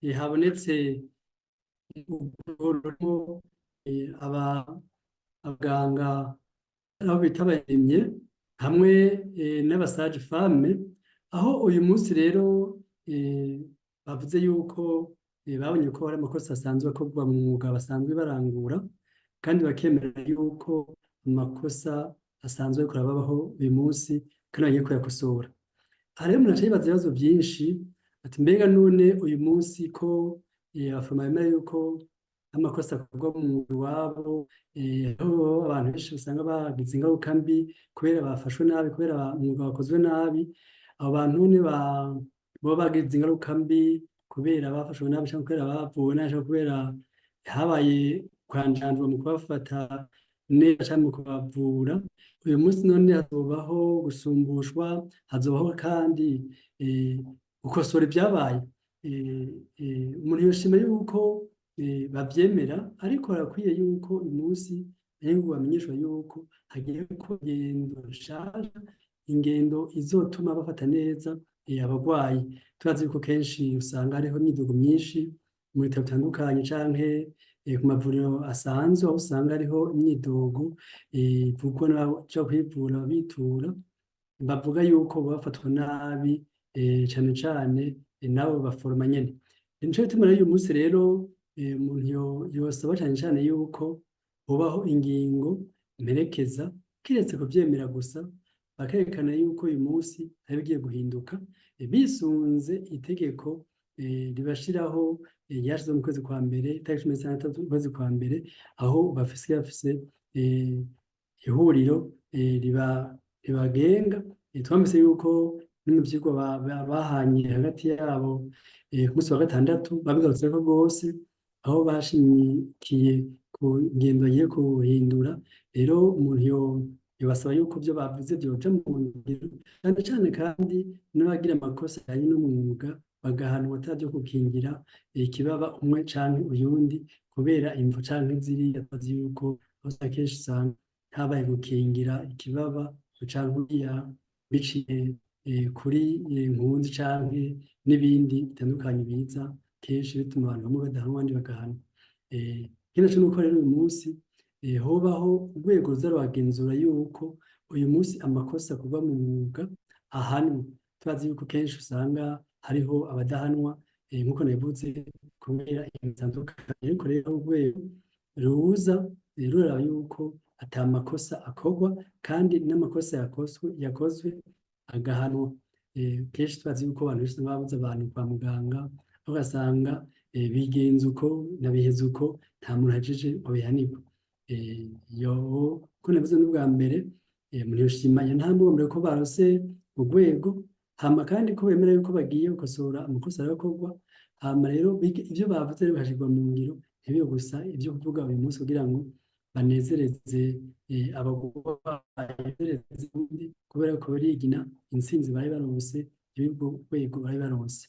Habonetse urwo abaganga aho bita abarimye hamwe n'aba sages-femmes, aho uyu munsi rero bavuze yuko babonye ko hari amakosa asanzwe akorwa mu mwuga basanzwe barangura, kandi bakemera yuko amakosa asanzwe ariko arabaho uyu munsi kandi bagiye kuyakosora. Aha rero umuntu aca yibaza ibibazo vyinshi, ati: "Mbega none uyu munsi ko abaforoma bemera yuko amakosa akorwa mu mwuga iwabo, aho abantu benshi usanga bagize ingaruka mbi kubera bafashwe nabi, kubera umwuga wakozwe nabi, abo bantu none boba bagize ingaruka mbi kubera bafashwe nabi, canke kubera bavuwe nabi, canke kubera habaye kwanjanjwa mu kubafata neza canke mu kubavura, uyu munsi none hazobaho gusumbushwa, hazobaho kandi gukosora ivyabaye?" Umuntu yoshima yuko bavyemera, ariko harakwiye yuko uyu munsi abanyagihugu bamenyeshwa yuko hagiye kuba ingendo nshasha, ingendo izotuma bafata neza abarwayi. Turazi yuko kenshi usanga hariho imyidogo myinshi mu bitaro bitandukanye canke ku mavuriro asanzwe, aho usanga hariho imyidogo ivugwa n'abaja kwivura bitura, bavuga yuko bafatwa nabi, cane cane n'abo baforoma nyene. Nico gituma rero uyu munsi rero umuntu yosaba cane cane yuko hobaho ingingo mperekeza, kiretse kuvyemera gusa, bakerekana yuko uyu munsi hari ibigiye guhinduka bisunze itegeko ribashiraho, ryashizwe mu kwezi kwa mbere, itariki 16 ukwezi kwa mbere, aho bafise ihuriro ribagenga. Twumvise yuko no mu vyigwa bahanye hagati yabo ku munsi wa gatandatu babigarutseko rwose, aho bashimikiye ku ngendo bagiye guhindura. Rero umuntu yobasaba yuko ivyo bavuze vyoja mu ngiro, cane cane kandi n'abagira amakosa ajanye n'umwuga bagahanwa, atavyo gukingira ikibaba umwe canke uyundi kubera imvo canke ziriya. Tuzi yuko aho kenshi usanga habaye gukingira ikibaba canke uriya biciye kuri nkunzi canke n'ibindi bitandukanye biza kenshi bituma abantu bamwe badahanwa, abandi bagahanwa. Ikindi naco nuko rero uyu munsi hobaho urwego ruza ruragenzura yuko uyu munsi amakosa akorwa mu mwuga ahanwa. Turazi yuko kenshi usanga hariho abadahanwa, nkuko nabivuze, kubera ibintu bitandukanye, ariko rero urwego ruza ruraba yuko ata makosa akorwa, kandi n'amakosa yakozwe agahanwa. Kenshi turazi yuko abantu benshi usanga babuze abantu kwa muganga, ugasanga bigenze uko nabiheze uko, nta muntu ahejeje ngo abihanirwe. Yo ko nabivuze n'ubwa mbere, umuntu yoshima iyo ntambwe mbere ko baronse urwego, hama kandi ko bemera yuko bagiye gukosora amakosa arakorwa, hama rero ivyo bavuze rero bigashirwa mu ngiro, ntibibe gusa ivyo kuvuga uyu munsi kugira ngo banezereze abarwayi, kubera ko barigina intsinzi bari baronse y'urwo rwego bari baronse.